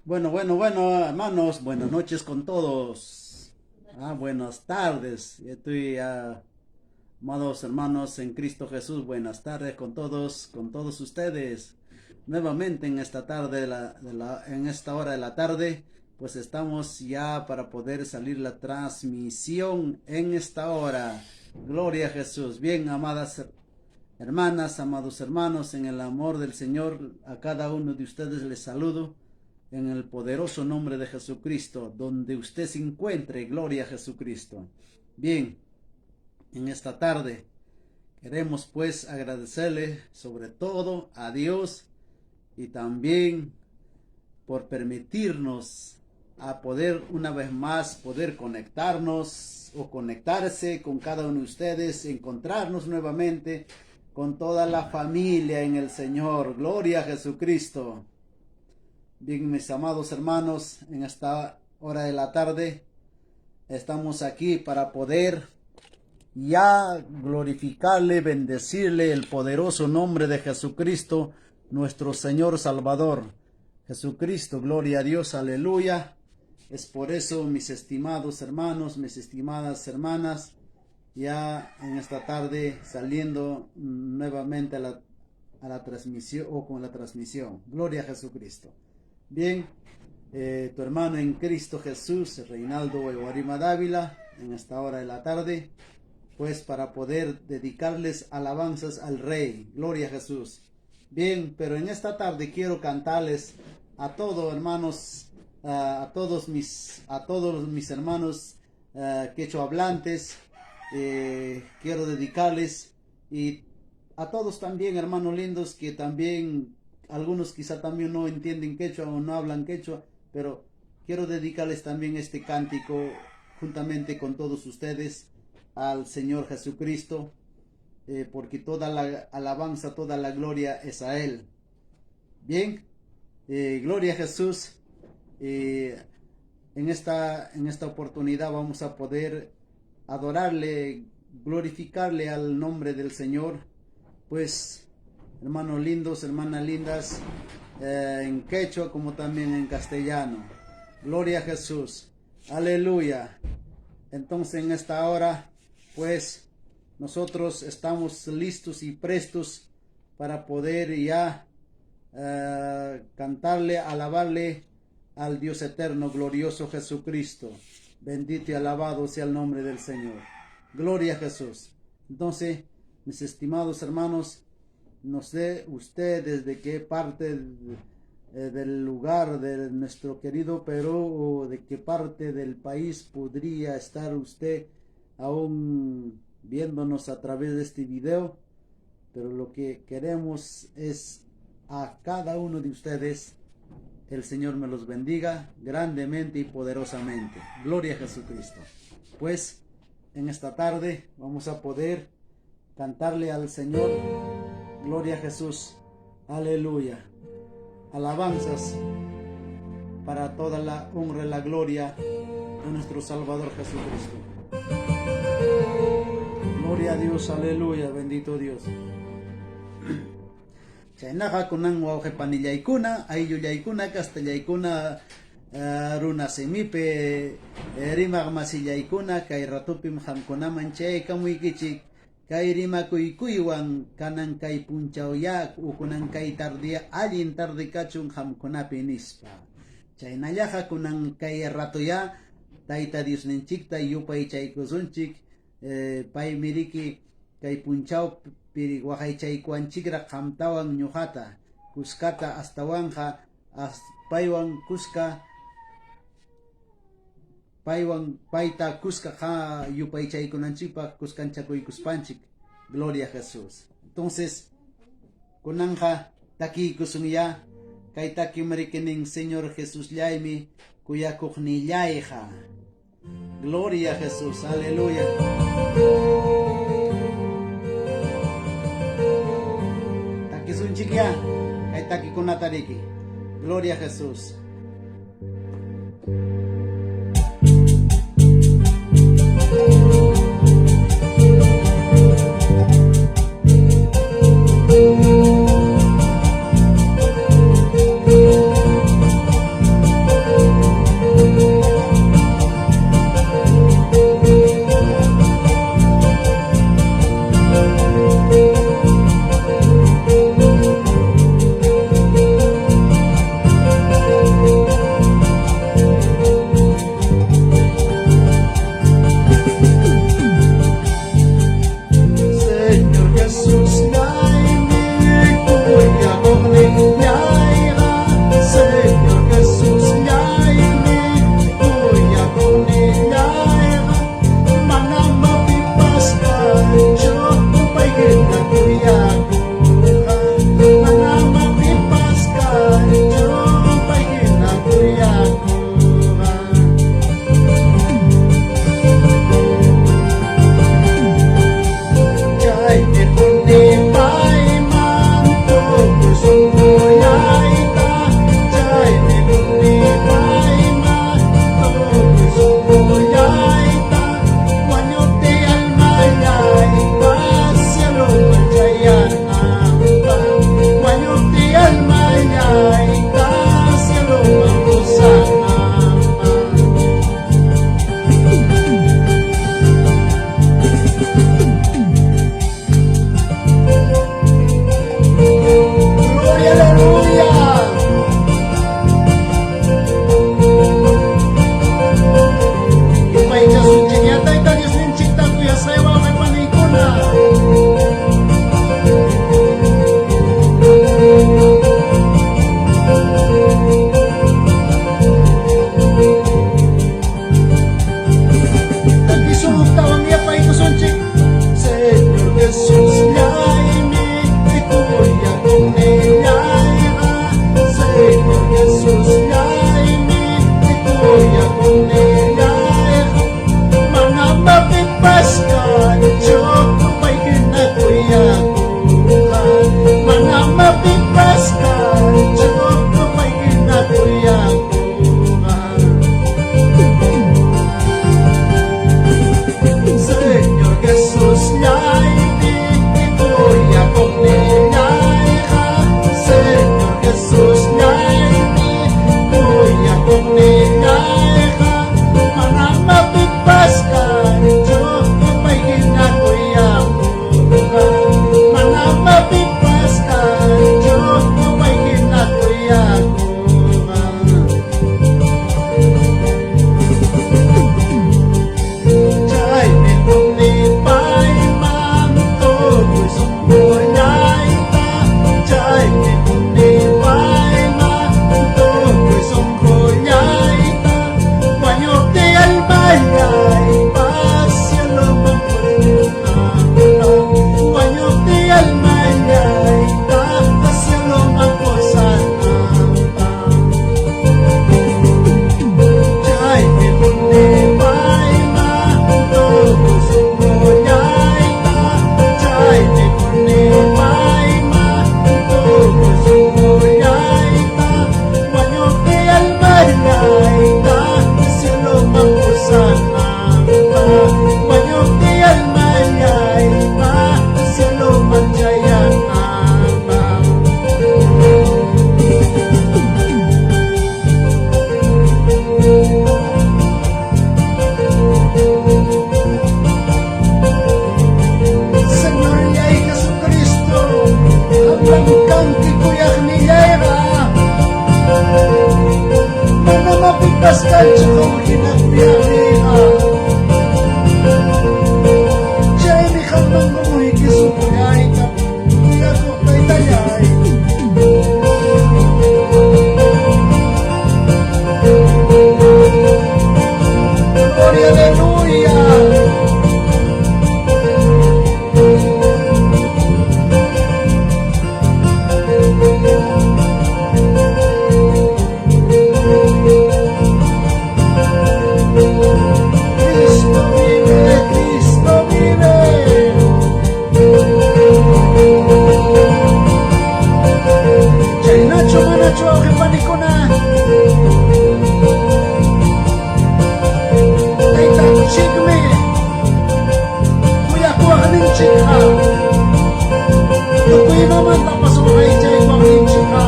Bueno, bueno, bueno, hermanos, buenas noches con todos. Ah, buenas tardes. Estoy, amados hermanos en Cristo Jesús, buenas tardes con todos ustedes. Nuevamente en esta tarde, en esta hora de la tarde, pues estamos ya para poder salir la transmisión en esta hora. Gloria a Jesús. Bien, amadas hermanas, amados hermanos, en el amor del Señor, a cada uno de ustedes les saludo en el poderoso nombre de Jesucristo, donde usted se encuentre, gloria a Jesucristo. Bien, en esta tarde queremos pues agradecerle sobre todo a Dios y también por permitirnos a poder una vez más poder conectarnos o conectarse con cada uno de ustedes, encontrarnos nuevamente con toda la familia en el Señor. Gloria a Jesucristo. Bien, mis amados hermanos, en esta hora de la tarde estamos aquí para poder ya glorificarle, bendecirle el poderoso nombre de Jesucristo, nuestro Señor Salvador. Jesucristo, gloria a Dios, aleluya. Es por eso, mis estimados hermanos, mis estimadas hermanas, ya en esta tarde saliendo nuevamente a la transmisión o con la transmisión. Gloria a Jesucristo. Bien, tu hermano en Cristo Jesús, Reinaldo Eguarima Dávila, en esta hora de la tarde, pues para poder dedicarles alabanzas al Rey. Gloria a Jesús. Bien, pero en esta tarde quiero cantarles a todos hermanos, a todos mis hermanos quechua hablantes, quiero dedicarles y a todos también, hermanos lindos, que también algunos quizá también no entienden quechua o no hablan quechua, pero quiero dedicarles también este cántico juntamente con todos ustedes al Señor Jesucristo, porque toda la alabanza, toda la gloria es a Él. Bien, gloria a Jesús. En esta oportunidad vamos a poder adorarle, glorificarle al nombre del Señor. Pues, hermanos lindos, hermanas lindas, en quechua como también en castellano. Gloria a Jesús. Aleluya. Entonces en esta hora, pues nosotros estamos listos y prestos para poder ya cantarle, alabarle al Dios eterno, glorioso Jesucristo. Bendito y alabado sea el nombre del Señor. Gloria a Jesús. Entonces, mis estimados hermanos, no sé usted desde qué parte del lugar de nuestro querido Perú o de qué parte del país podría estar usted aún viéndonos a través de este video, pero lo que queremos es a cada uno de ustedes el Señor me los bendiga grandemente y poderosamente. Gloria a Jesucristo. Pues en esta tarde vamos a poder cantarle al Señor. Gloria a Jesús. Aleluya. Alabanzas para toda la honra y la gloria de nuestro Salvador Jesucristo. Gloria a Dios, aleluya, bendito Dios. Chaynaqa kunan wawqi panillaykuna, ayllullaykuna, kastallaykuna, runa simipi rimaq masillaykuna, kay ratupim qamkunaman chaykamuykichik kay rimakuykuywan kanan kay punchawya kunan kay tardiya allin tarde kachun qamkunapi nispa. Chaynallaqa kunan kay ratoya Tayta Diosninchikta yupaychaykusunchik, paymi riki kay punchawpi waqaychaykuwanchikraq qamtawan ñuqata kuskata astawanqa paywan kuska paywan payta kuska yupaychaykunanchikpaq kuskanchakuykuspanchik. Gloria a Jesús. Entonces kunanqa takiykusunya kay takim riki nin Señor Jesusllaymi kuyakuqnillayqa. Gloria a Jesús, aleluya. Takisunchikya kay takikunata riki. Gloria a Jesús. Kasqanchik hina kuyaqniyqa. Chaymi qamman qumuyki sunqullayta, kuyakuq taytallay. Gloria, aleluya. Cristo vive, Cristo vive. Chaynachu manachu wawqipanikuna. Taytanchikmi kuyakuwaqninchikqa. Tukuy imamantapas waqaychaykuwaqninchikqa.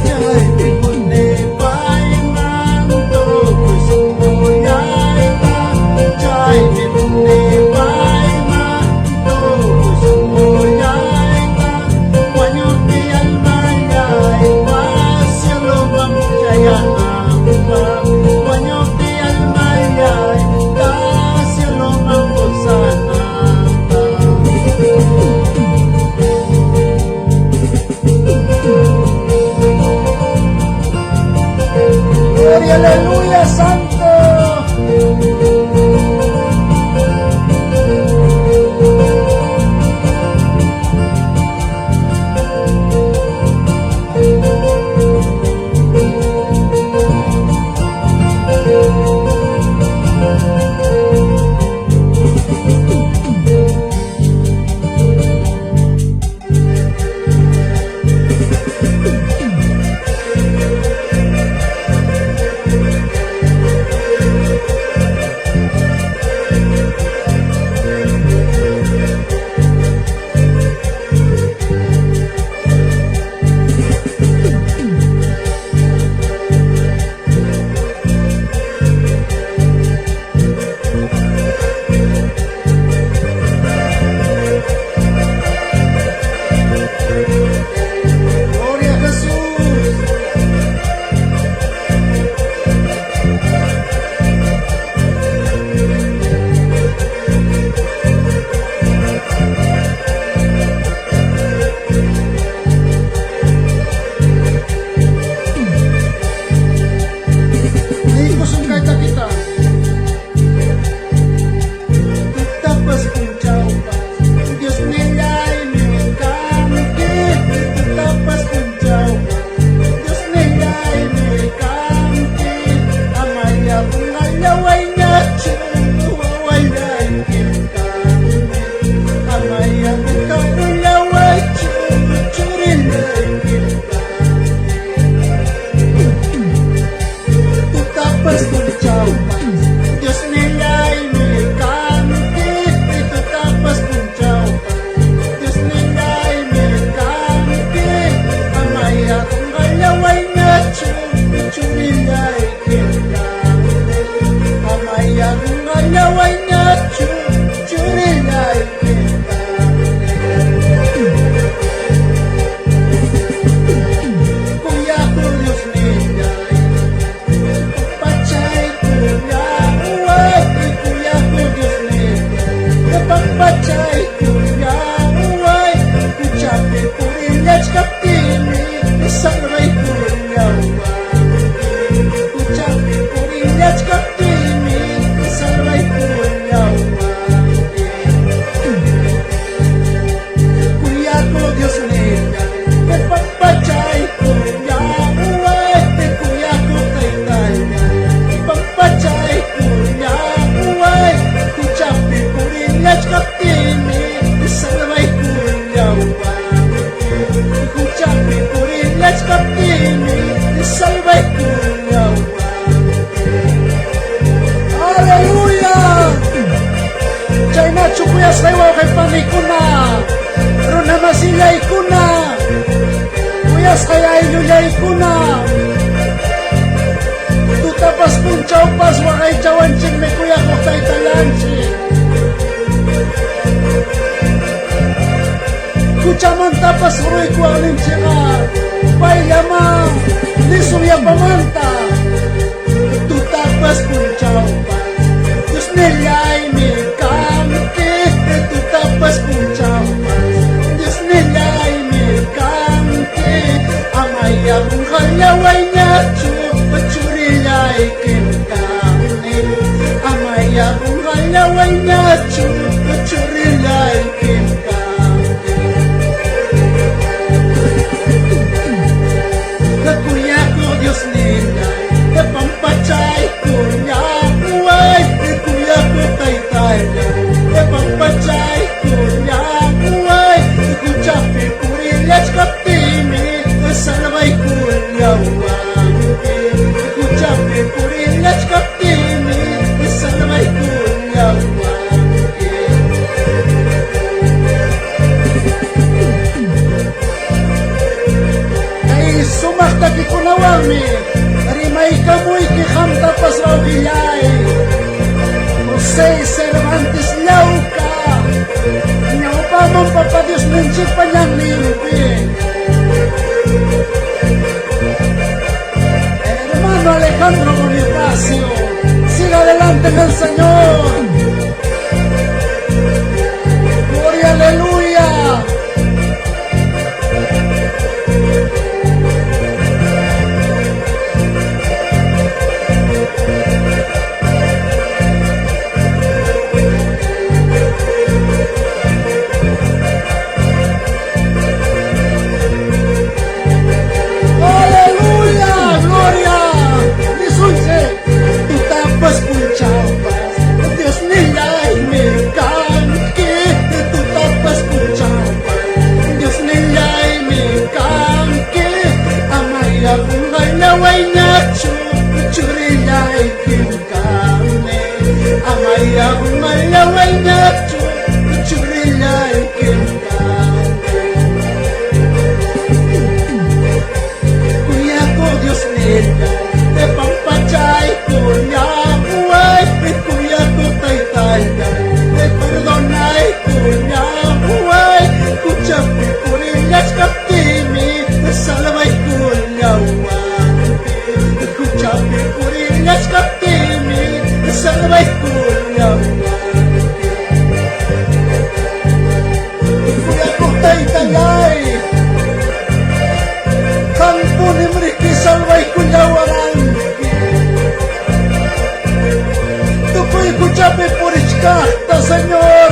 Chaymi puni payman tukuy sunqullayta, chaymi puni payman tukuy sunqullayta, wañuptiy almallay cieloman chayananpaq, wañuptiy almallay cieloman pusananpaq. Gloria, aleluya, santo. Gloria a Jesús. Niykusun kay takita. Tutapas punchawpas Diosnillaymi kanki. Tutapas punchawpas Diosnillaymi kanki. Amaya qunqallawayñachu wawallaykim kanki. Amaya qunqallawaychu churillaykim kanki. Tutapas punchawpas Diosnillaymi kanki. Tutapas punchawpas Diosnillaymi kanki. Amaya qunqallawayñachu churillaykim kanki. Amaya qunqallawayñachu churillaykim kanki. Kuyakuq Diosnillay, pampachaykullaway, kuyakuq Diosnillay, pampachaykullaway, huchapi purillachkaptini salvaykullaway, huchapi purillachkaptini salvaykullaway. Kuyakuq Diosnillay, pampachaykullaway, kuyakuq taytallay, pampachaykullaway, huchapi purillachkaptini salvaykullaway, huchapi purillachkaptini salvaykullaway. Aleluya! Chaynachu kuyasqay wawqipanikuna, runamasillaykuna, kuyasqay ayllullaykuna, tutapas punchawpas waqaychawanchikmi kuyakuq taytallanchik. Huchamantapas ruykuwaqninchikqa payllamá nisun yapamanta. Tutapas punchawpas Diosnillaymi kanki. Tutapas punchawpas Diosnillaymi kanki. Amaya qunqallawayñachu churillaykim kani. Amaya qunqallawayñachu churillaykim kanki. Kuyakuq Diosnillay, pampachaykullaway. Kuyakuq Taytallay, pampachaykullaway. Huchapi purillachkaptiymi salvaykullawanki. Huchapi purillachkaptiymi salvaykullawanki. Kay sumaq takikunawanmi rimaykamuyki qamtapas wawqillay. José Cervantes Llauca, ñawpaman Papa Diosninchikpa ñanninpi. Hermano Alejandro Bonifacio, siga adelante en el Señor. Gloria, aleluya. Aleluya, gloria. Nisunchik, tutapas punchawpas, Diosnillaymi kanki. Tutapas punchawpas, Diosnillaymi kanki. Amaya qunqallawayñachu churillaykim kani. Amaya qunqallawayñachu churillaykim kani. Kuyakuq Diosnillay, pampachaykullaway. Kuyakuq Taytallay, perdonaykullaway. Huchapi purillachkaptiymi salvaykullawanki. Huchapi purillachkaptiymi salvaykullawanki. Kuyakuq Taytallay, qampunim riki salvaykullawaranki. Tukuy huchapi purichkaqta, Señor.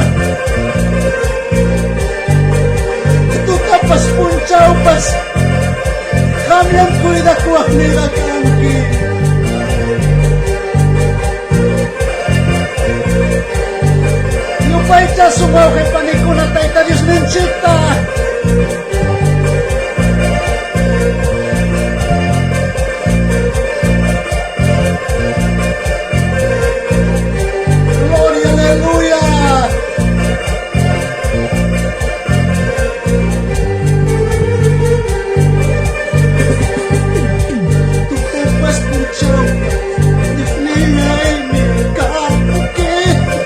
Tutapas punchawpas qamllam cuidakuwaqniyqa kanki. Yupaychasun wawqi panikuna Tayta Diosninchikta. Gloria, aleluya. Tutapas punchawpas Diosnillaymi kanki.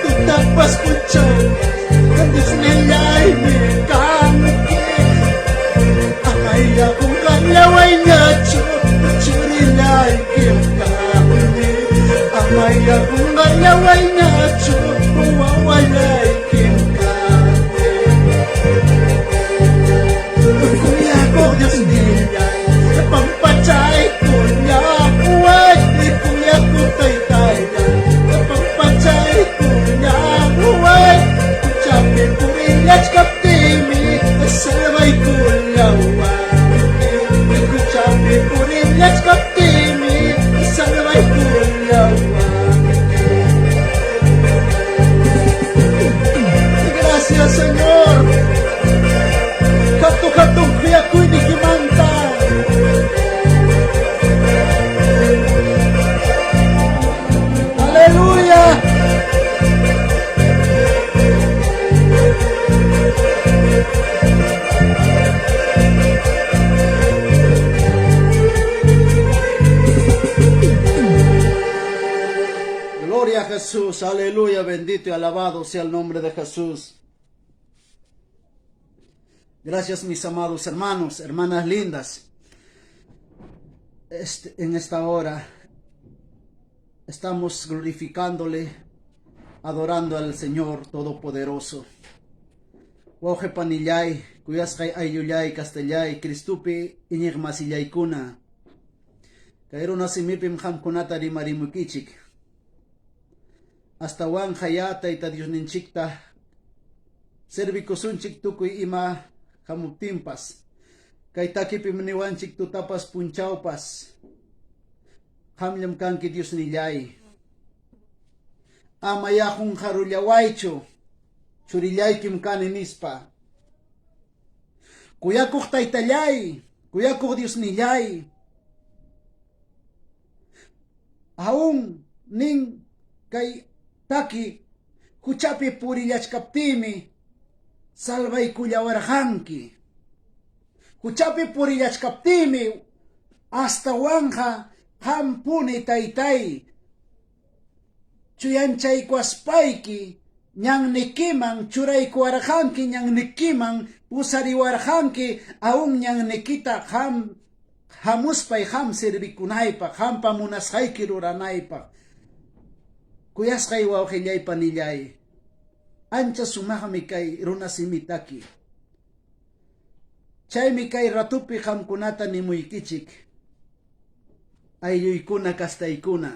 Tutapas punchawpas Diosnillaymi kanki. Amaya qunqallawayñachu churillaykim kani. Amaya qunqallawayñachu wawallaykim kani. Kuyakuq Diosnillay, pampachaykullaway. Kuyakuq Taytallay, pampachaykullaway. Huchapi purillachkaptiymi salvaykullawanki. Huchapi purillachkaptiymi salvaykullawanki. Gracias, Señor. Hatun hatun khuyakuyniykimanta. Aleluya. Gloria a Jesús, aleluya, bendito y alabado sea el nombre de Jesús. Gracias mis amados hermanos, hermanas lindas. Este, en esta hora estamos glorificándole, adorando al Señor Todopoderoso. Wawqe panillay, kuyasqay ayllullay, castellay, Cristupi iñiqmasillaykuna. Kay runa simipim qamkunata rimarimukichik. Astawanqa ya Tayta Diosninchikta servikusunchik tukuy ima hamuptinpas. Kay takipim niwanchik tutapas punchawpas. Qamllam kanki Diosnillay. Ama ya qunqarullawaychu, churillaykim kani nispa. Kuyakuq Taytallay, kuyakuq Diosnillay. Aún nin kay taki huchapi purillachkaptiymi salvaykullawarqanki. Huchapi purillachkaptiymi astawanqa qampuni taytay chuyanchaykuwaspayki ñannikiman churaykuwarqanki, ñannikiman pusariwarqanki, aún ñannikita qam hamuspay qam servikunaypaq, qampa munasqayki ruranaypaq. Kuyasqay wawqillay panillay, ancha sumaqmi kay runa simitaki. Chaymi kay ratupi qamkunata nimuykichik, aylluykuna kastaykuna.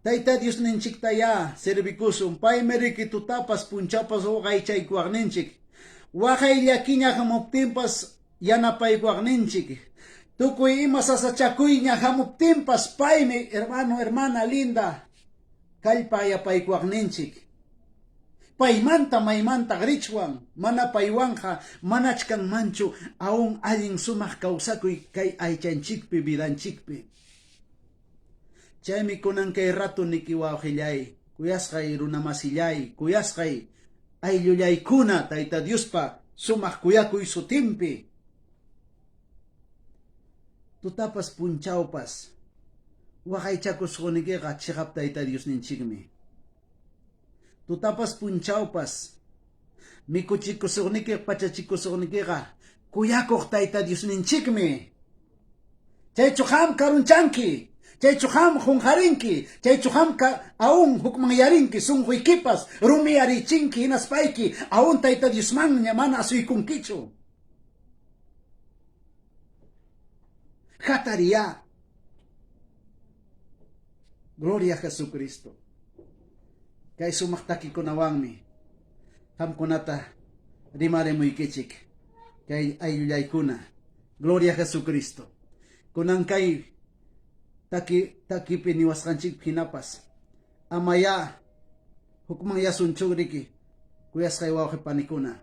Tayta Diosninchiktayá servikusun, paymi riki tutapas punchawpas waqaychaykuwaqninchik, waqay llakiña hamuptinpas yanapaykuwaqninchik, tukuy ima sasachakuyña hamuptinpas paymi, hermano, hermana linda, kallpa yapaykuwaqninchik. Paymanta maymantaq richwan, mana paywanqa manach kanmanchu aún allin sumaq kawsakuy kay aychanchikpi, vidanchikpi. Chaymi kunan kay rato niki wawqillay, kuyasqay runamasillay, kuyasqay ayllullaykuna Tayta Diospa sumaq kuyakuy sutinpi. Tutapas punchawpas waqaychakusqunikiqa chiqap Tayta Diosninchikmi. Tutapas punchawpas mikuchikusuqniki pachachikusuqnikiqa kuyakuq Tayta Diosninchikmi. Chaychu qam karunchanki, chaychu qam qunqarinki, chaychu qam aún hukmanyarinki, sunquykipas rumiyarichinki hinaspayki aún Tayta Diosmanña mana asuykunkichu. Hatariyá. Gloria a Jesucristo. Kay sumaq takikunawanmi qamkunata rimarimuykichik kay ayllullaykuna. Gloria a Jesucristo. Kunan kay taki takipi niwasqanchikpi hinapas amayá hukmanyasunchukriki kuyasqay wawqi panikuna.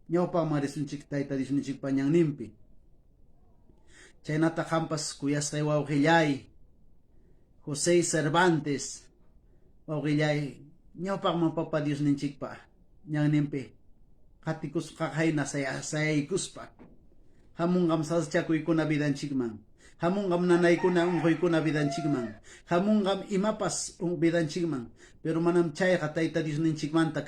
Ñawpaqman risunchik Tayta Diosninchikpa ñanninpi. Chaynata qampas kuyasqay wawqillay José Cervantes wawqillay ñawpaqman Papa Diosninchikpa ñanninpi qatikusqa qayna sayaykuspa hamunqam sasachakuykuna vidanchikman, hamunqam nanaykuna unquykuna vidanchikman, hamunqam imapas vidanchikman, pero manam chayqa Tayta Diosninchikmanta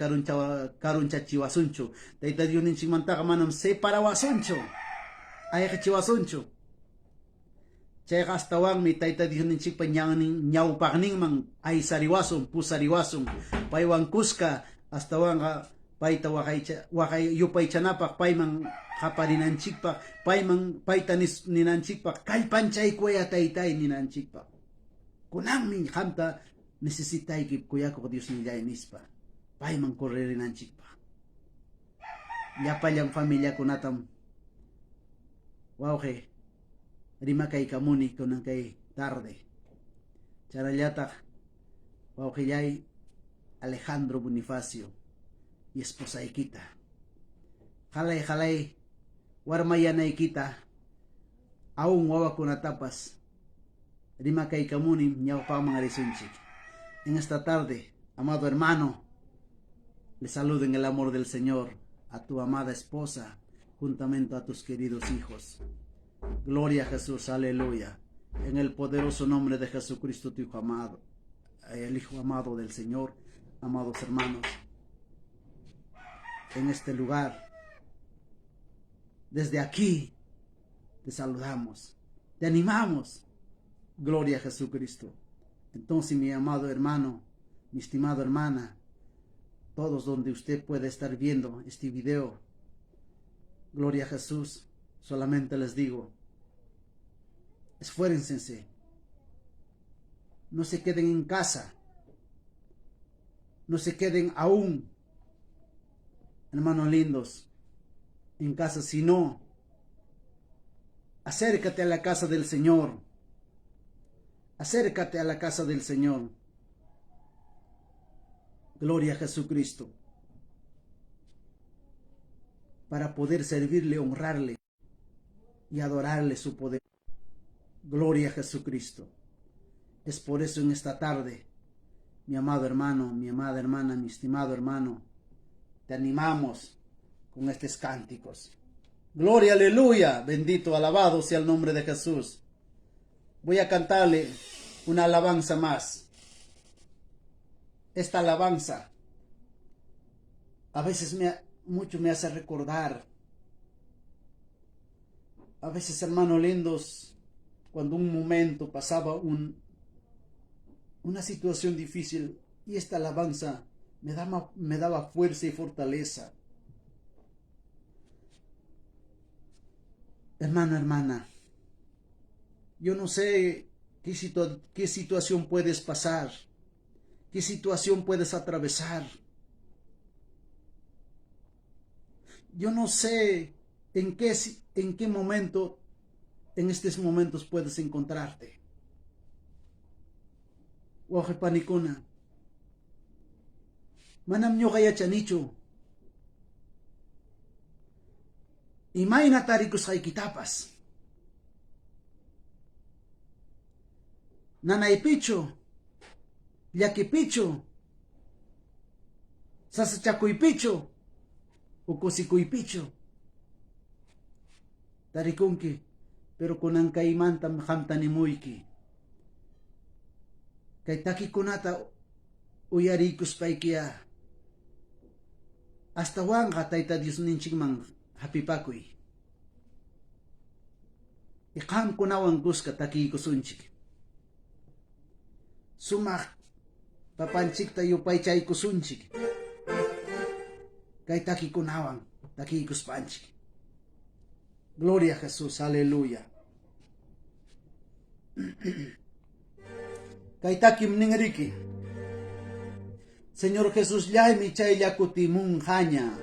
karunchachiwasunchu, Tayta Diosninchikmantaqa manam separawasunchu, ayqichiwasunchu. Chayqa astawanmi Tayta Diosninchikpa ñannin ñawpaqninman aysariwasun, pusariwasun, paywan kuska astawanqa payta waqaycha waqay yupaychanapaq, payman qaparinanchikpaq, payman payta ninanchikpaq, kallpanchaykuwaya taytay ninanchikpaq. Kunanmi qamta necesitayki kuyakuq Diosnillay nispa, payman correrinanchikpaq. Llapallan familiakunatam wawqi rimakaykamuni kunan kay tarde. Chaynallataq wawqillay Alejandro Bonifacio y esposaykita. Qalay qalay warmayanaykita aún wawakunatapas rimakaykamunim ñawpaqman risunchik. En esta tarde, amado hermano, le saludo en el amor del Señor a tu amada esposa, juntamente a tus queridos hijos. Gloria a Jesús, aleluya. En el poderoso nombre de Jesucristo, tu Hijo amado, el Hijo amado del Señor, amados hermanos. en este lugar. Desde aquí te saludamos, te animamos. Gloria a Jesucristo. Entonces, mi amado hermano, mi estimado hermana, todos donde usted puede estar viendo este video, gloria a Jesús, solamente les digo, esfuércense, no se queden en casa, no se queden aún, hermanos lindos, en casa, sino acércate a la casa del Señor. Acércate a la casa del Señor. Gloria a Jesucristo. Para poder servirle, honrarle y adorarle su poder. Gloria a Jesucristo. Es por eso en esta tarde, mi amado hermano, mi amada hermana, mi estimado hermano, te animamos con estos cánticos. Gloria, aleluya, bendito, alabado sea el nombre de Jesús. Voy a cantarle una alabanza más. Esta alabanza a veces mucho me hace recordar. A veces, hermanos lindos, cuando un momento pasaba una situación difícil y esta alabanza me daba fuerza y fortaleza. Hermano, hermana, yo no sé qué situación puedes pasar, qué situación puedes atravesar. Yo no sé en qué momento, en estos momentos puedes encontrarte. Wawqi panikuna, manam ñuqa yachanichu imayna tarikusqaykitapas. Nanaypichu, llakipichu, sasachakuypichu, o kusikuypichu tarikunki, pero kunan kaymantam qamta nimuyki. Kay takikunata uyariykuspaykiya astawanqa Tayta Diosninchikman hapipakuy. Y qamkunawan kuska takiykusunchik. Sumaq papanchikta yupaychaykusunchik. Kay takikunawan takiykuspanchik. Gloria a Jesús, aleluya. Kay takim ninriki. Señor Jesús llaymi chaylla kutimunqaña.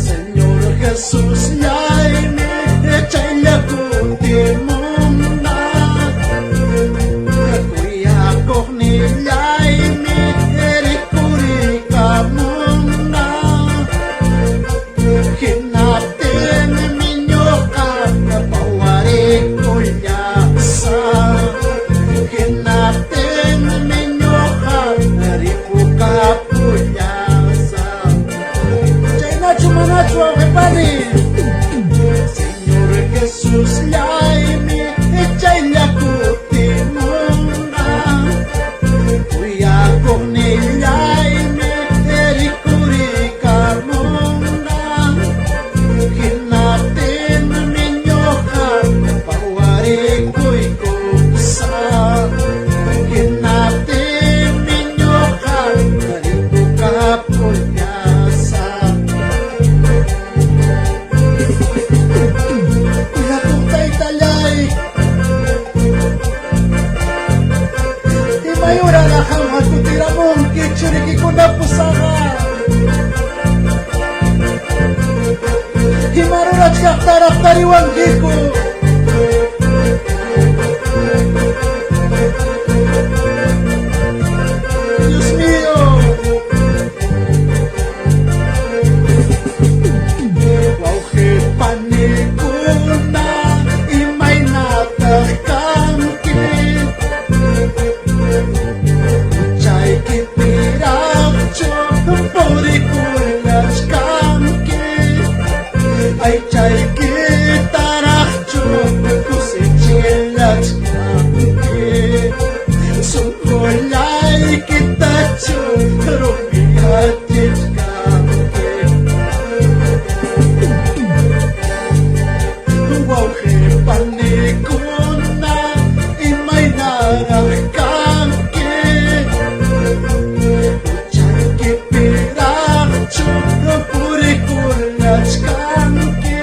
Señor Jesús llaymi chaylla kutimunqa. Kuyakuqnillaymi rikurikamunqa. Hinaptinmi ñuqa pawarikullasa. Hinaptinmi ñuqa ripukapullasa. Chaynachu manachu wawqi pani. Señor Jesús llaymi chaylla kutimunqa. Kuyakuqnillaymi rikurikamunqa. Hinaptinmi ñuqa pawarikuykusa. Hinaptinmi ñuqa ripukapullasa. Puñuchkachkaqtaraq tariwankiku. Dios mío. Wawqi panikuna, imaynataq kanki? Huchaykipiraqchu purikulachkanki? Aychaykitaraqchu kusichillachkanki? Sunqullaykitachu rumiyachichkanki? Wawqi panikuna, imaynaraq kanki? Huchaykipiraqchu purikulachkanki?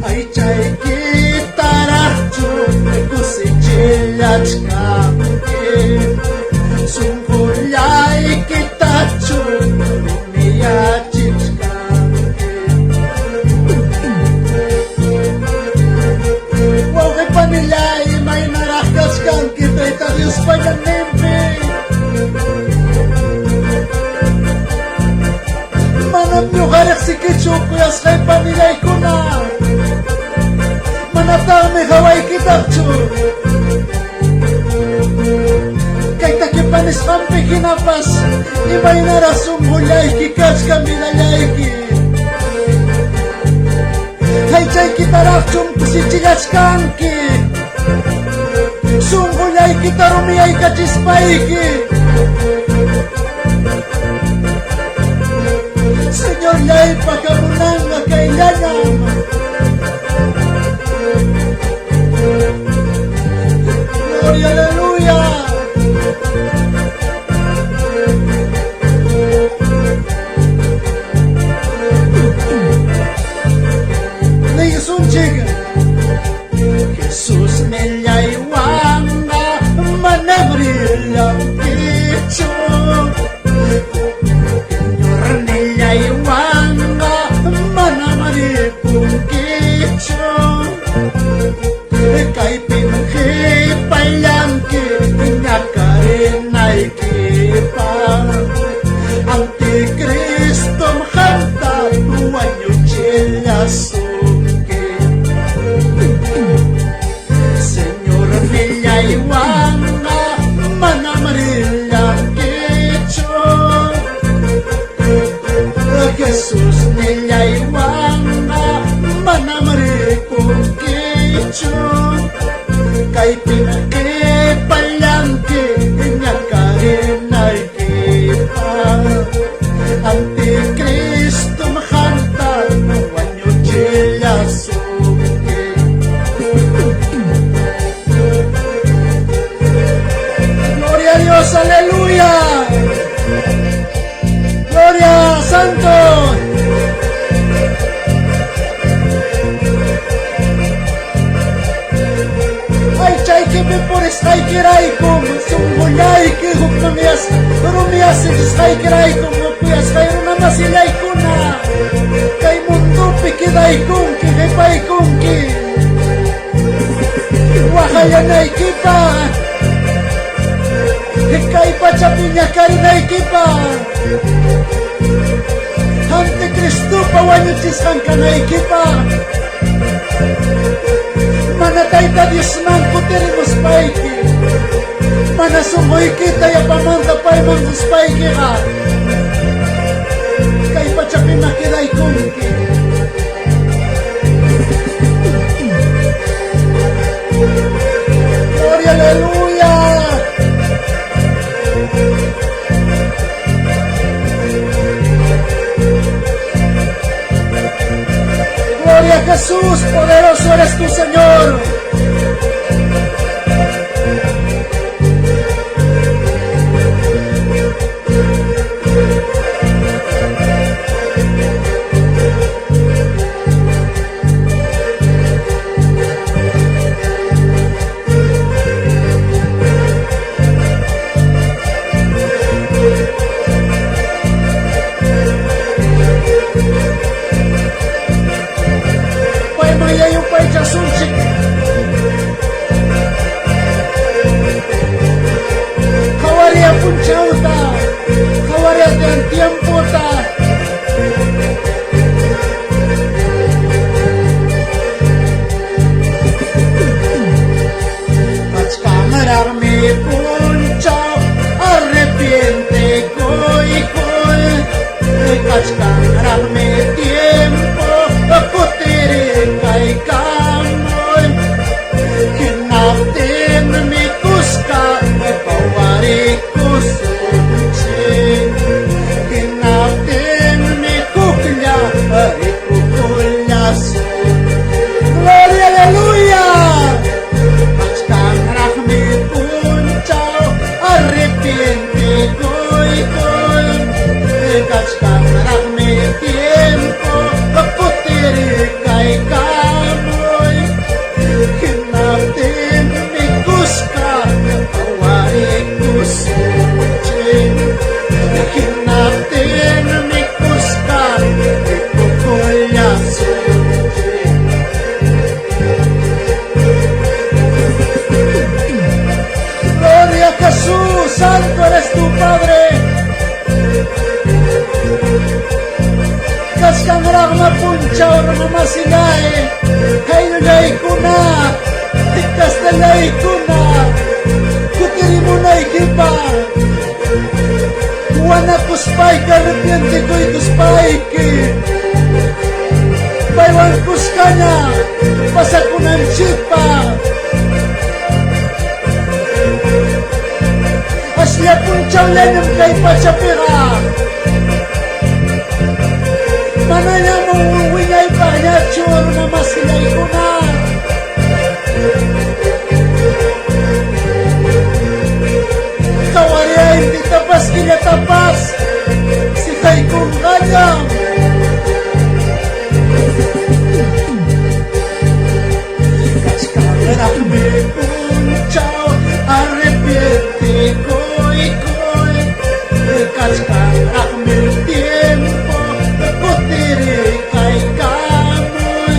Aychaykitaraqchu kusichillachkanki? Sunqullaykitachu rumiyachichkanki? Wawqi panillay, imaynaraq kachkanki Tayta Diospa ñanninpi? Manam ñuqa riqsikichu kuyasqay panillaykuna. Manataqmi hawaykitaqchu. Kay takipa nisqanpi hinapas imaynaraq sunqullayki kachkan vidallayki. Aychaykitaraqchum kusichillachkanki. Sunqullaykita rumiyaykachispayki. Señorllaypa hamunanqa kayllañam. Gloria, aleluya. Nisunchik Jesus nillaywanqa manam rillankichu. Señor nillaywanqa manam ripunkichu. Kaypim qipallanki ñakarinaykipaq. Anticristom qamta wañuchillasunki. Señor nillaywanqa manam rillankichu. Jesus nillaywanqa manam rikunkichu. Kaypim qipallanki ñakarinaykipaq. Anticristom qamta wañuchillasunki. Gloria a Dios, aleluya. Gloria Santo. Aychaykipi purisqaykiraykum sunqullayki hukmanyasqa rumiyasichisqaykiraykum kuyasqay runamasillaykuna kay mundopi quedaykunki qipaykunki waqallanaykipaq kay pachapi ñakarinaykipaq Anticristopa wañuchisqan kanaykipaq mana Tayta Diosman kutirimuspayki mana sunquykita yapamanta payman qospaykiqa kay pachapima quedaykunki. Gloria, aleluya. Gloria a Jesús, poderoso eres tú, Señor. Rikukullasun. Gloria, aleluya. Kachkanraqmi punchaw arrepientikuykuy. Kachkanraqmi tiempo kutirikaykamuy. Hinaptinmi kuska qawarikusunchik. Hinaptinmi kuska rikukullasunchik. Gloria a Jesús, santo eres tu Padre. Kachkanraqmi punchaw runa masillay, ayllullaykuna, kastallaykuna, kutirimunaykipaq. Wanakuspayki arrepientikuykuspayki, paywan kuskaña pasakunanchikpaq. Aslla punchawllañam kay pachapiqa. Manañam wiñaypaqñachu runa masillaykuna. Qawariya intitapas killatapas siqaykunqañam. Kachkanraqmi punchaw arrepientikuykuy. Kachkanraqmi tiempo kutirikaykamuy.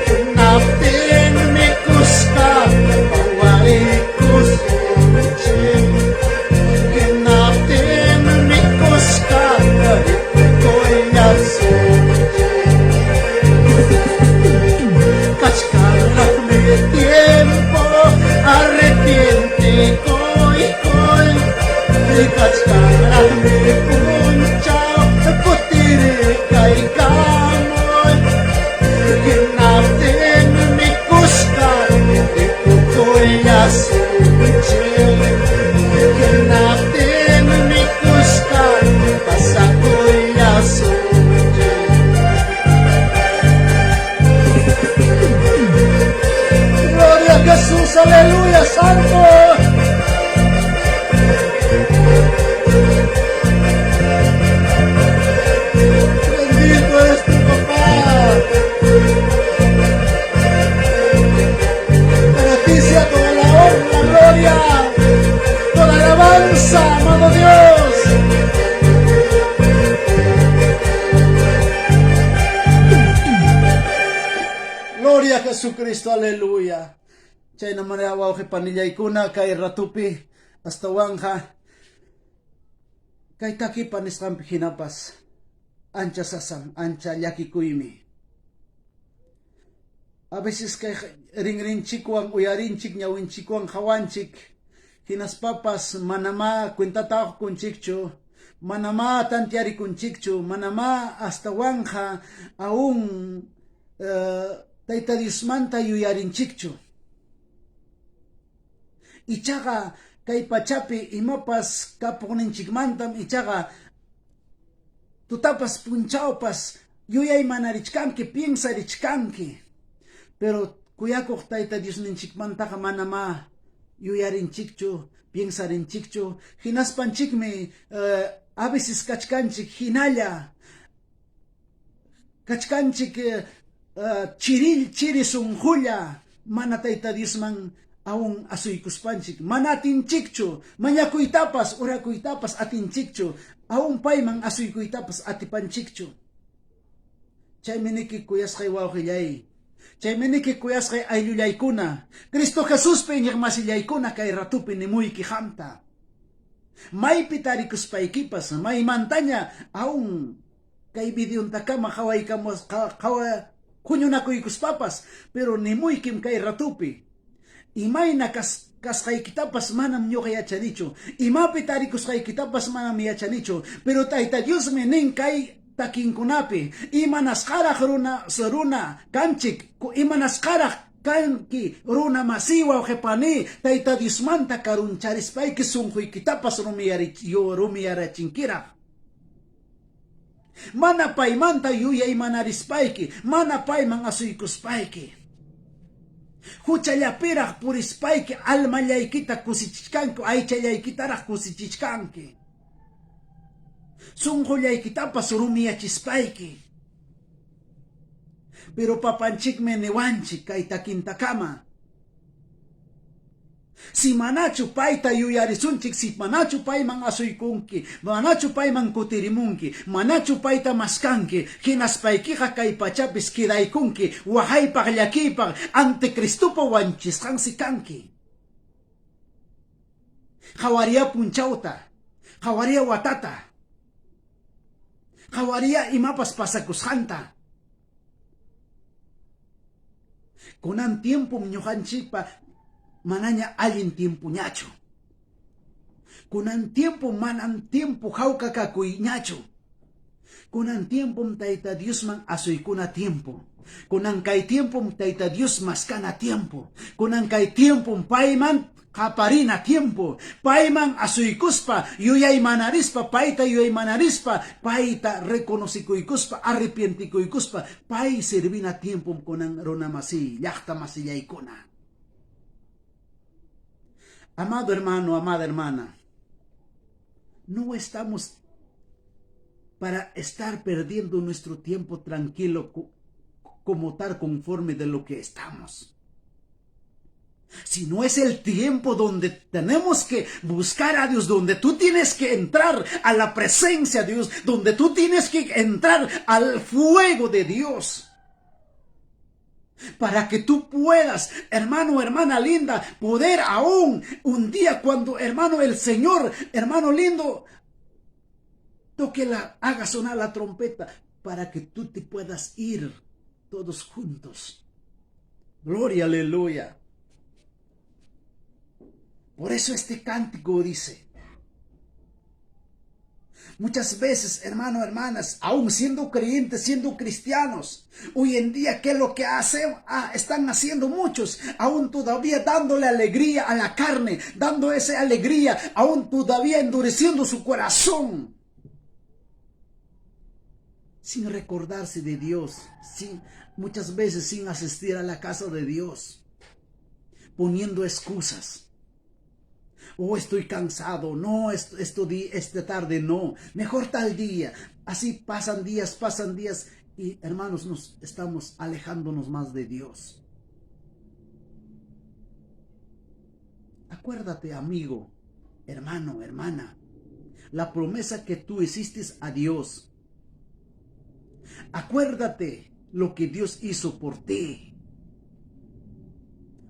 Hinaptinmi kuska qawarikusunchik. Hinaptinmi kuska rikukullasunchik. Kachkanraqmi tiempo arrepientikuykuy. Kachkanraqmi punchaw kutirikaykamuy. Hinaptinmi kuska rikukullasunchik. Hinaptinmi kuska pasakullasunchik. Gloria a Jesús, aleluya, santo. Bendito eres tu papá. Para ti sea toda la honra, la gloria, toda alabanza, amado Dios. Gloria a Jesucristo, aleluya. Chayna manera wawqi panillaykuna kay ratupi astawanqa kay takipa nisqanpi hinapas ancha sasam, ancha llakikuymi. A veces kay rinrinchikwan uyarinchik, ñawinchikwan qawanchik, hinaspapas manamá cuentata qukunchikchu, manamá tantearikunchikchu, manamá astawanqa aún Tayta Diosmanta yuyarinchikchu. Ichaqa kay pachapi imapas kapuqninchikmantam ichaqa tutapas punchawpas yuyaymanarichkanki, piensarichkanki. Pero kuyakuq Tayta Diosninchikmantaqa manamá yuyarinchikchu, piensarinchikchu. Hinaspanchikmi a veces kachkanchik hinalla kachkanchik chiril chiri sunqulla mana Tayta Diosman aún asuykuspanchik, mana atinchikchu mañakuytapas, orakuytapas atinchikchu, aún payman asuykuytapas atipanchikchu. Chaymi niki kuyasqay wawqillay, chaymi niki kuyasqay ayllullaykuna, Cristo Jesuspi iñiqmasillaykuna kay ratupi nimuyki qamta. Maypi tarikuspaykipas, maymantaña aún kay videontakama qhawaykamusqa huñunakuykuspapas, pero nimuykim kay ratupi. Imayna kasqaykitapas manam ñuqa yachanichu, imapi tarikusqaykitapas manam yachanichu, pero Tayta Diosmi nin kay takinkunapi, imanasqaraq runa runa kanchik, imanasqaraq kanki runa masiy wawqi pani, Tayta Diosmanta karuncharispayki sunquykitapas rumiyarachinkiraq. Mana paymanta yuyaymanarispayki, mana payman asuykuspayki. Huchallapiraq purispayki almallaykita kusichichkanki, aychallaykitaraq kusichichkanki. Sunqullaykitapas rumiyachispayki. Pero papanchikmi niwanchik kay takintakama. Si manachu payta yuyarisunchik, si manachu payman asuykunki, manachu payman kutirimunki, manachu payta maskanki, hinaspaykiqa kay pachapis quedaykunki, waqaypaq llakiypaq anticristopa wanchisqansi kanki. Qhawariya punchawta, qhawariya watata, qhawariya imapas pasakusqanta. Kunan tiempom ñuqanchikpa manaña allin tiempoñachu. Kunan tiempo manam tiempo hawka kakuyñachu. Kunan tiempom Tayta Diosman asuykuna tiempo. Kunan kay tiempom Tayta Dios maskana tiempo. Kunan kay tiempom payman qaparina tiempo. Payman asuykuspa, yuyaymanarispa, payta yuyaymanarispa, payta reconocekuykuspa, arrepientikuykuspa, pay servina tiempom kunan runamasiy, llaqtamasillaykuna. Amado hermano, amada hermana, no estamos para estar perdiendo nuestro tiempo tranquilo como tal conforme de lo que estamos. Si no es el tiempo donde tenemos que buscar a Dios, donde tú tienes que entrar a la presencia de Dios, donde tú tienes que entrar al fuego de Dios. Para que tú puedas, hermano, hermana linda, poder aún un día cuando, hermano, el Señor, hermano lindo, toque la, haga sonar la trompeta, para que tú te puedas ir todos juntos. Gloria, aleluya. Por eso este cántico dice, muchas veces, hermano, hermanas, aún siendo creyentes, siendo cristianos, hoy en día, ¿qué es lo que hacen? Ah, están haciendo muchos? Aún todavía dándole alegría a la carne, dando esa alegría, aún todavía endureciendo su corazón. Sin recordarse de Dios, sin, muchas veces sin asistir a la casa de Dios, poniendo excusas. Oh, estoy cansado, no, esto, esto esta tarde no, mejor tal día. Así pasan días, pasan días y hermanos, nos estamos alejándonos más de Dios. Acuérdate, amigo, hermano, hermana, la promesa que tú hiciste a Dios. Acuérdate lo que Dios hizo por ti.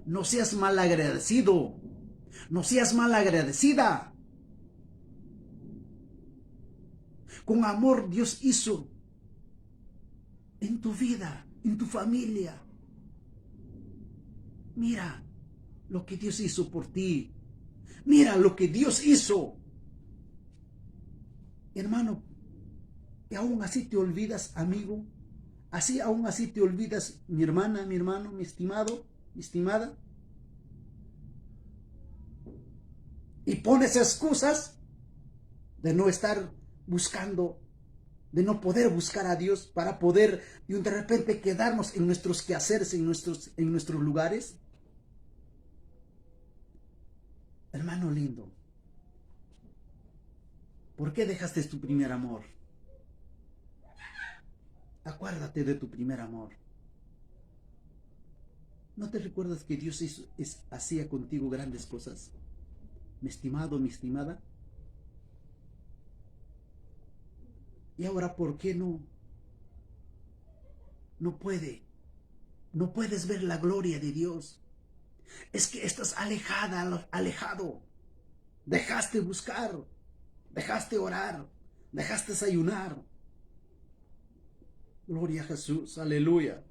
No seas malagradecido. No seas malagradecida. Con amor Dios hizo en tu vida, en tu familia. Mira lo que Dios hizo por ti. Mira lo que Dios hizo. Hermano, y aún así te olvidas, amigo. Así aún así te olvidas, mi hermana, mi hermano, mi estimado, mi estimada. Y pones excusas de no estar buscando, de no poder buscar a Dios para poder de repente quedarnos en nuestros quehaceres, en nuestros, en nuestros lugares. Hermano lindo, ¿por qué dejaste tu primer amor? Acuérdate de tu primer amor. ¿No te recuerdas que Dios hizo, es, hacía contigo grandes cosas? Mi estimado, mi estimada. Y ahora, ¿por qué no? No puede. No puedes ver la gloria de Dios. Es que estás alejada, alejado. Dejaste buscar, dejaste orar, dejaste ayunar. Gloria a Jesús, aleluya.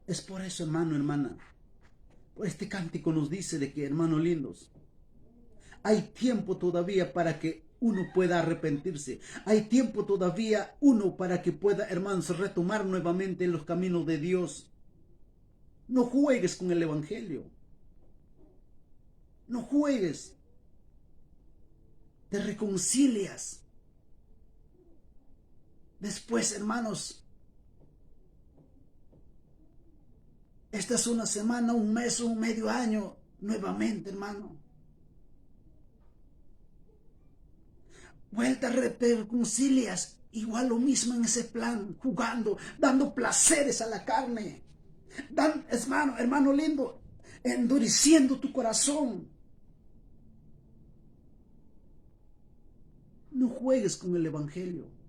Es por eso, hermano, hermana, por este cántico nos dice de que, hermanos lindos, hay tiempo todavía para que uno pueda arrepentirse. Hay tiempo todavía uno para que pueda, hermanos, retomar nuevamente los caminos de Dios. No juegues con el Evangelio. No juegues. Te reconcilias. Después, hermanos, esta es una semana, un mes, un medio año, nuevamente, hermano. Vuelta reconcilias, igual lo mismo en ese plan, jugando, dando placeres a la carne. Dan, hermano, hermano lindo, endureciendo tu corazón. No juegues con el Evangelio.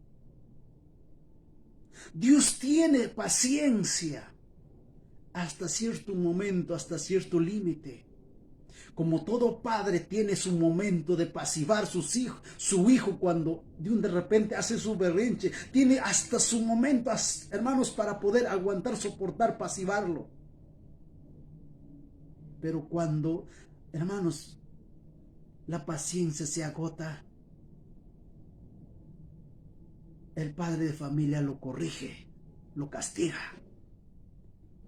Dios tiene paciencia hasta cierto momento, hasta cierto límite. Como todo padre tiene su momento de pasivar sus hijos, su hijo cuando de un de repente hace su berrinche, tiene hasta su momento, hermanos, para poder aguantar, soportar, pasivarlo. Pero cuando, hermanos, la paciencia se agota, el padre de familia lo corrige, lo castiga.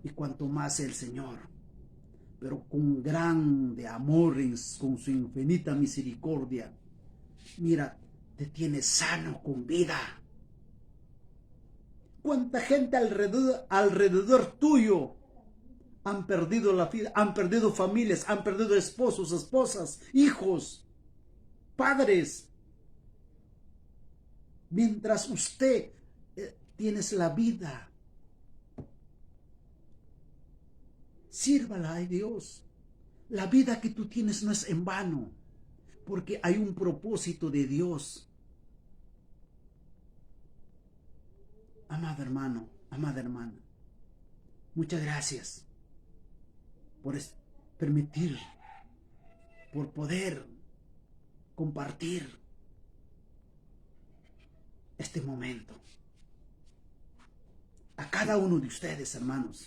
Y cuanto más el Señor, pero con grande amor, con su infinita misericordia, mira, te tiene sano con vida. ¿Cuánta gente alrededor, tuyo han perdido la vida, han perdido familias, han perdido esposos, esposas, hijos, padres? Mientras usted eh, tienes la vida, sírvala a Dios. La vida que tú tienes no es en vano, porque hay un propósito de Dios. Amado hermano, amada hermana, muchas gracias por permitir, por poder compartir este momento. A cada uno de ustedes, hermanos,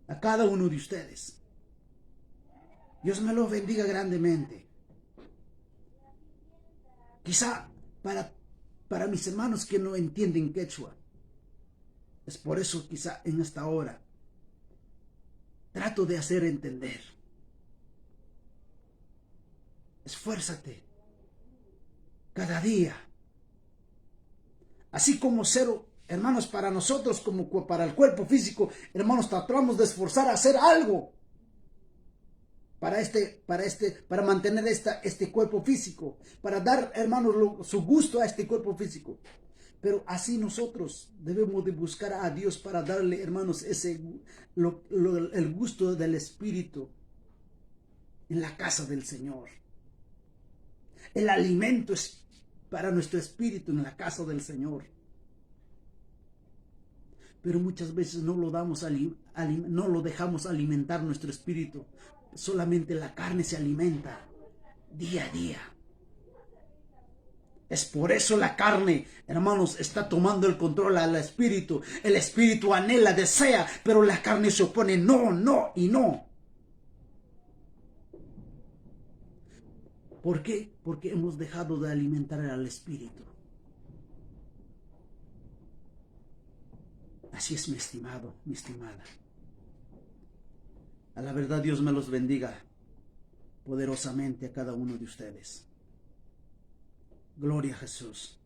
a cada uno de ustedes. Dios me lo bendiga grandemente. Quizá para, para mis hermanos que no entienden quechua, es por eso quizá en esta hora trato de hacer entender. Esfuérzate cada día. Así como ser, hermanos, para nosotros como para el cuerpo físico, hermanos, tratamos de esforzar a hacer algo para este, para este, para mantener esta, este cuerpo físico, para dar, hermanos, su gusto a este cuerpo físico. Pero así nosotros debemos de buscar a Dios para darle, hermanos, ese, el gusto del Espíritu en la casa del Señor. El alimento es para nuestro espíritu en la casa del Señor. Pero muchas veces no lo damos no lo dejamos alimentar nuestro espíritu. Solamente la carne se alimenta día a día. Es por eso la carne, hermanos, está tomando el control al espíritu. El espíritu anhela, desea, pero la carne se opone. No, no y no. ¿Por qué? Porque hemos dejado de alimentar al espíritu. Así es, mi estimado, mi estimada. A la verdad, Dios me los bendiga poderosamente a cada uno de ustedes. Gloria a Jesús.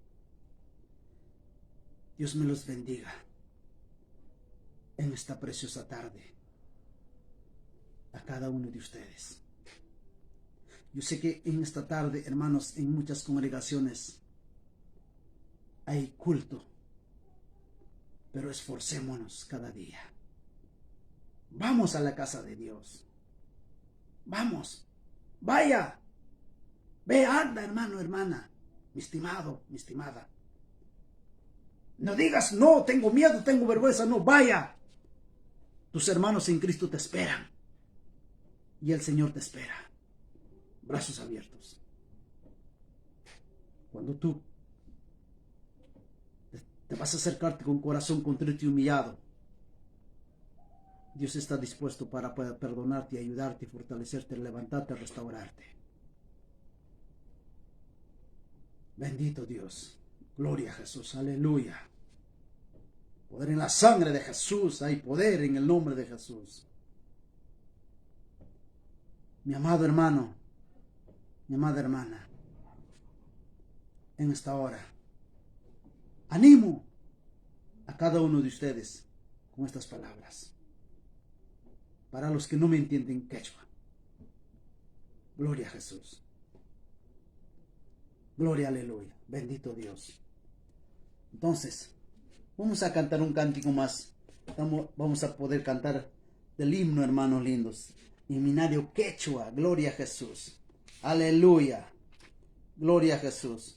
Dios me los bendiga en esta preciosa tarde a cada uno de ustedes. Yo sé que en esta tarde, hermanos, en muchas congregaciones hay culto, pero esforcémonos cada día. Vamos a la casa de Dios. Vamos. Vaya. Ve, anda, hermano, hermana, mi estimado, mi estimada. No digas, no, tengo miedo, tengo vergüenza. No, vaya. Tus hermanos en Cristo te esperan. Y el Señor te espera. Brazos abiertos. Cuando tú te vas a acercarte con corazón contrito y humillado, Dios está dispuesto para poder perdonarte, ayudarte, fortalecerte, levantarte, restaurarte. Bendito Dios. Gloria a Jesús. Aleluya. Poder en la sangre de Jesús. Hay poder en el nombre de Jesús. Mi amado hermano, mi amada hermana, en esta hora, animo cada uno de ustedes con estas palabras. Para los que no me entienden quechua. Gloria a Jesús. Gloria, aleluya. Bendito Dios. Entonces, vamos a cantar un cántico más. Vamos a poder cantar del himno, hermanos lindos. Himnario quechua. Gloria a Jesús. Aleluya. Gloria a Jesús.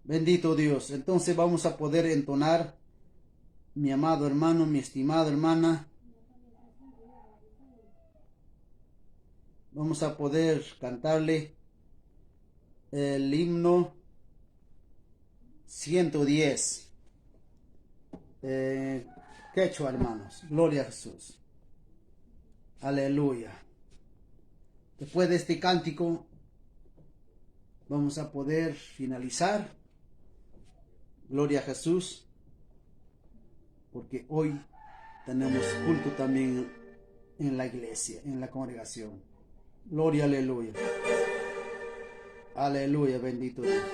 Bendito Dios. Entonces vamos a poder entonar, mi amado hermano, mi estimada hermana. Vamos a poder cantarle el himno 110. Quechua, hermanos. Gloria a Jesús. Aleluya. Después de este cántico, vamos a poder finalizar. Gloria a Jesús. Porque hoy tenemos culto también en la iglesia, en la congregación. Gloria, aleluya. Aleluya, bendito Dios.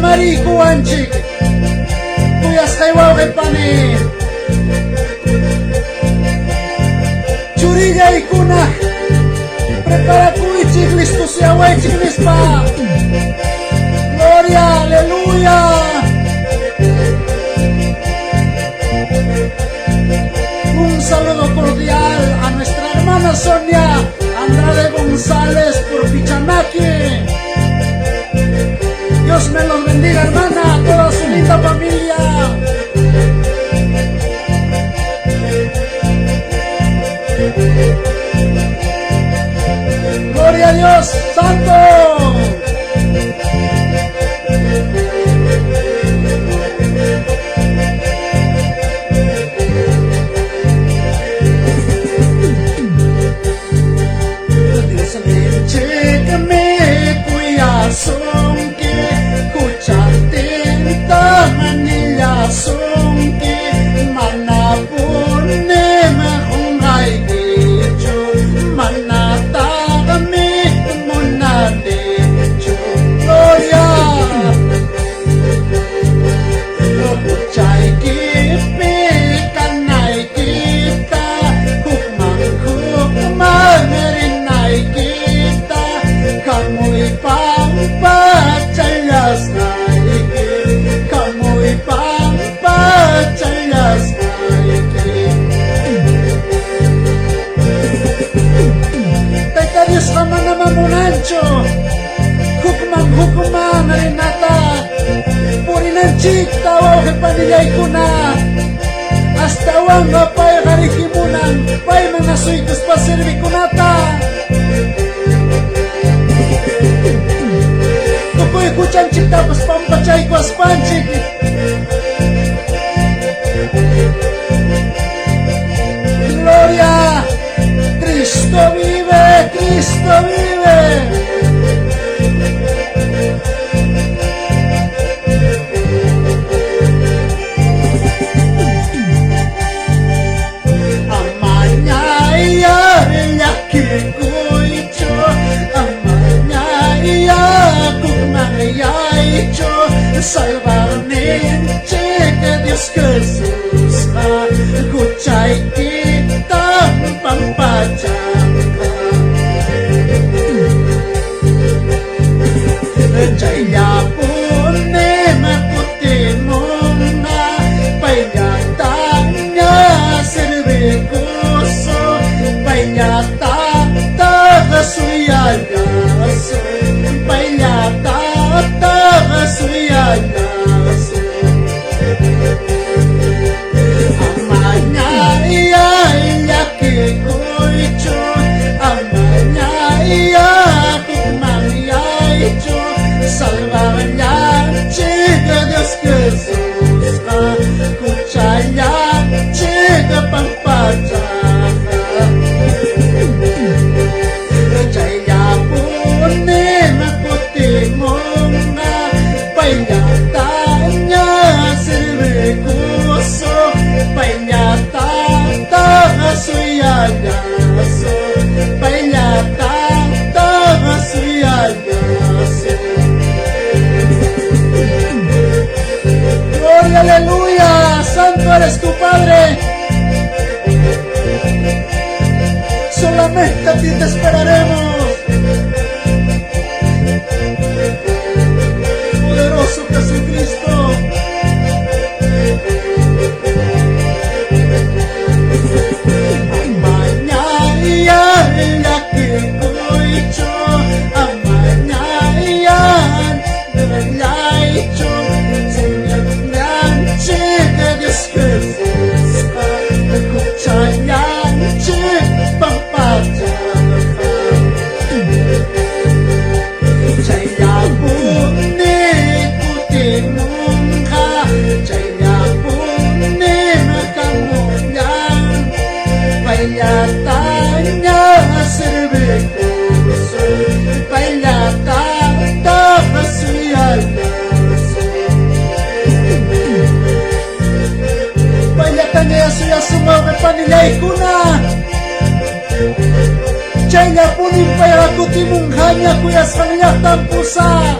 Maricuanchik kuyasqay wawqi pani churillaykuna preparakuychik listosyawaychik nispa. Gloria, aleluya. Un saludo cordial a nuestra hermana Sonia Andrade González por Pichanaki. Dios me los bendiga, hermana, a toda su linda familia. Gloria a Dios Santo. Dios me kuyasunki, kuchatinta manillasunki, manapunim qunqaykichu, wawqi panillaykuna. Astawanqa payqa rikimunan payman asuykuspa servikunata. Tukuy huchanchiktapas pampachaykuwaspanchik. Gloria! Cristo vive, Cristo vive. Amañaya llakikuychu, amañaya hukmanyaychu, Salvarninchik Dios Jesusqa huchaykitam pampachanqa. Chayllapunim kutimunqa, payllataña servikusun, payllatataq suyallasun, payllatataq suyallasun. Amañaya llakikuychu, amañaya hukmanyaychu, Salvarlanchik Dios Jesusqa, huchallanchik pampachanqa. Chayllapunim kutimunqa, payllataña servikusun, payllatataq suyallasun, payllatataq suyallasun. Gloria, aleluya, santo eres tu Padre. Solamente a ti te esperaremos. Poderoso Jesucristo. Amañaya llakikuychu, amañaya laychu, Señorninchik Dios Jesusqa, huchallanchik pampachanqa. Chayllapuni kutimunqa, chayllapunim hamullan, payllataña servikusun, payllatataq suyallasun. Payllataña suyasun wawqi panillaykuna. Chayllapunim payqa kutimunqaña kuyasqan llaqtan pusaq.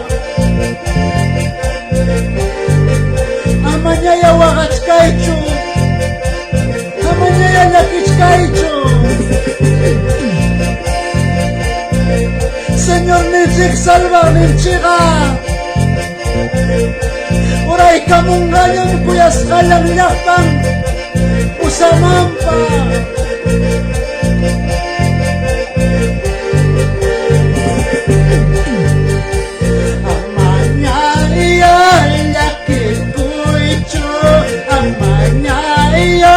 Amañaya waqachkaychu, amañaya llakichkaychu. Señorninchik salvaqninchikqa uraykamunqañam kuyasqallan llaqtan pusananpaq. Amañaya llakikuychu, amañaya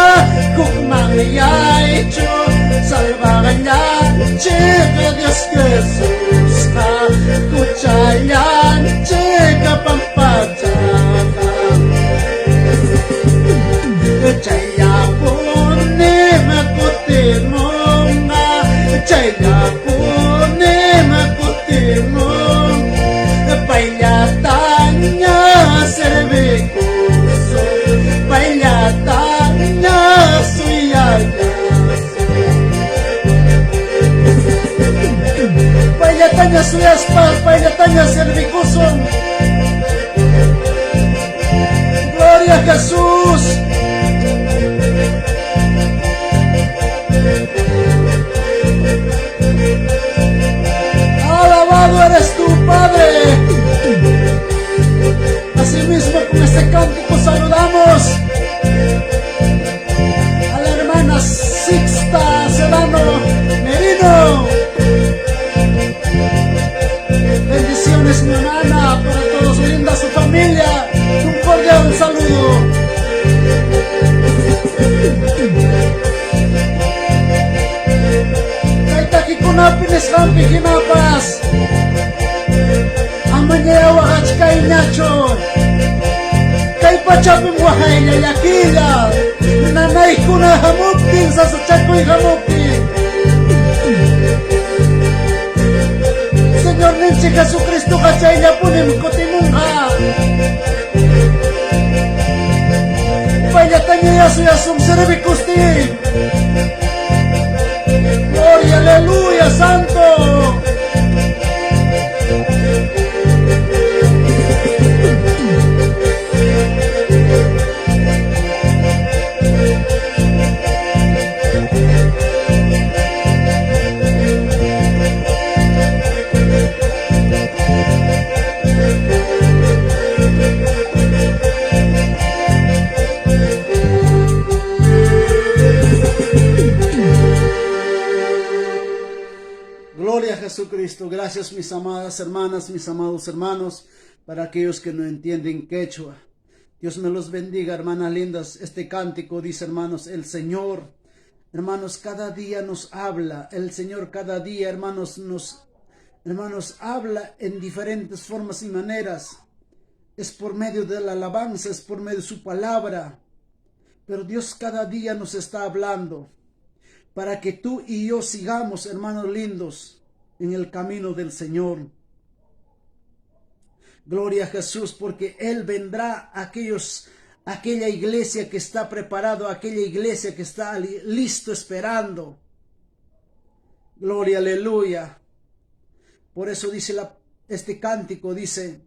hukmanyaychu, Salvaqllanchik Dios Jesusqa, huchallanchik pampachanqa. Chayllapunim kutimunqa, chayllapunim kutimunqa, payllataña servikusun, payllataña suyallasun. Payllataña suyaspa, payllataña servikusun. Gloria a Jesús. Alabado eres tú, Padre. Asimismo, con este cántico saludamos a la hermana Sixta Sedano Merino. Bendiciones, mi hermana, para todos, linda su familia. Un cordial saludo. kasqanpi hinapas amañayá waqachkayñachu. Kay pachapim waqaylla llakilla, nanaykuna hamuptin, sasachakuy hamuptin. Señorninchik Jesucristoqa chayllapunim kutimunqa. Payllatañayá suyasun servikustin. Gloria, aleluya, santo. Gloria a Jesucristo. Gracias mis amadas hermanas, mis amados hermanos, para aquellos que no entienden quechua. Dios me los bendiga, hermanas lindas. Este cántico dice, hermanos, el Señor, hermanos, cada día nos habla. El Señor cada día, hermanos, nos, hermanos, habla en diferentes formas y maneras. Es por medio de la alabanza, es por medio de su palabra. Pero Dios cada día nos está hablando para que tú y yo sigamos, hermanos lindos, en el camino del Señor. Gloria a Jesús, porque Él vendrá a aquellos, aquella iglesia que está preparado, aquella iglesia que está listo esperando. Gloria, aleluya. Por eso dice la, este cántico, dice,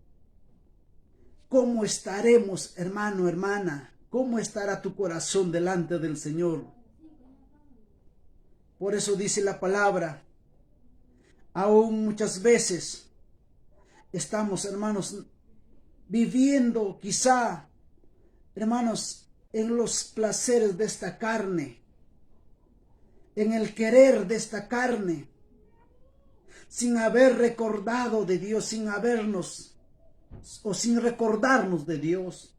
¿cómo estaremos, hermano, hermana? ¿Cómo estará tu corazón delante del Señor? Por eso dice la palabra, aún muchas veces estamos, hermanos, viviendo quizá, hermanos, en los placeres de esta carne, en el querer de esta carne, sin haber recordado de Dios, sin habernos o sin recordarnos de Dios.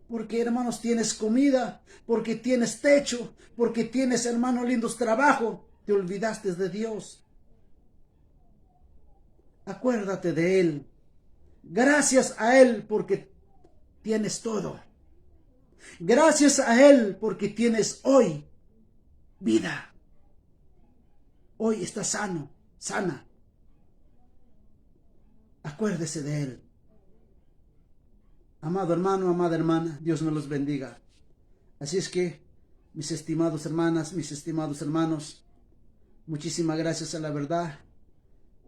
Porque, hermanos, tienes comida, porque tienes techo, porque tienes, hermano lindos, trabajo, te olvidaste de Dios. Acuérdate de Él. Gracias a Él porque tienes todo. Gracias a Él porque tienes hoy vida. Hoy estás sano, sana. Acuérdese de Él. Amado hermano, amada hermana, Dios me los bendiga. Así es que, mis estimados hermanas, mis estimados hermanos, muchísimas gracias a la verdad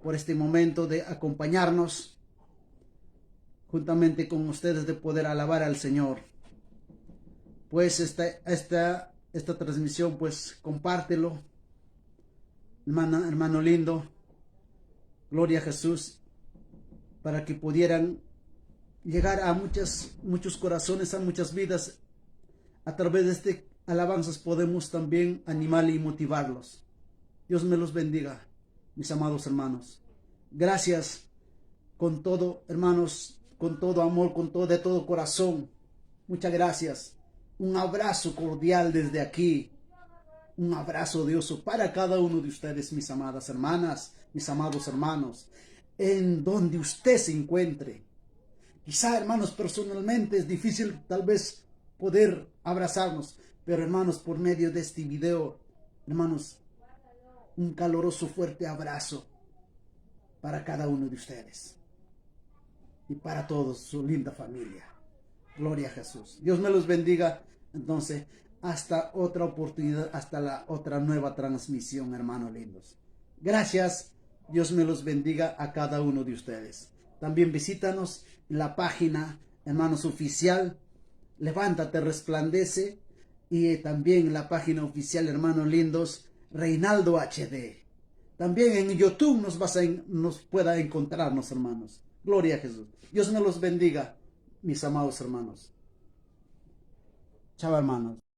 por este momento de acompañarnos juntamente con ustedes de poder alabar al Señor. Pues esta, esta, esta transmisión, pues compártelo, hermana, hermano lindo. Gloria a Jesús, para que pudieran llegar a muchas, muchos corazones, a muchas vidas. A través de este alabanzas podemos también animar y motivarlos. Dios me los bendiga, mis amados hermanos. Gracias con todo, hermanos, con todo amor, con todo de todo corazón. Muchas gracias. Un abrazo cordial desde aquí. Un abrazo dioso para cada uno de ustedes, mis amadas hermanas, mis amados hermanos, en donde usted se encuentre. Quizá, hermanos, personalmente es difícil tal vez poder abrazarnos, pero hermanos, por medio de este video, hermanos, un caloroso fuerte abrazo para cada uno de ustedes y para todos su linda familia. Gloria a Jesús. Dios me los bendiga. Entonces, hasta otra oportunidad, hasta la otra nueva transmisión, hermanos lindos. Gracias. Dios me los bendiga a cada uno de ustedes. También visítanos en la página, hermanos, oficial. Levántate, resplandece. Y también en la página oficial, hermanos lindos, Reinaldo HD. También en YouTube nos, vas a, nos pueda encontrarnos, hermanos. Gloria a Jesús. Dios me los bendiga, mis amados hermanos. Chao, hermanos.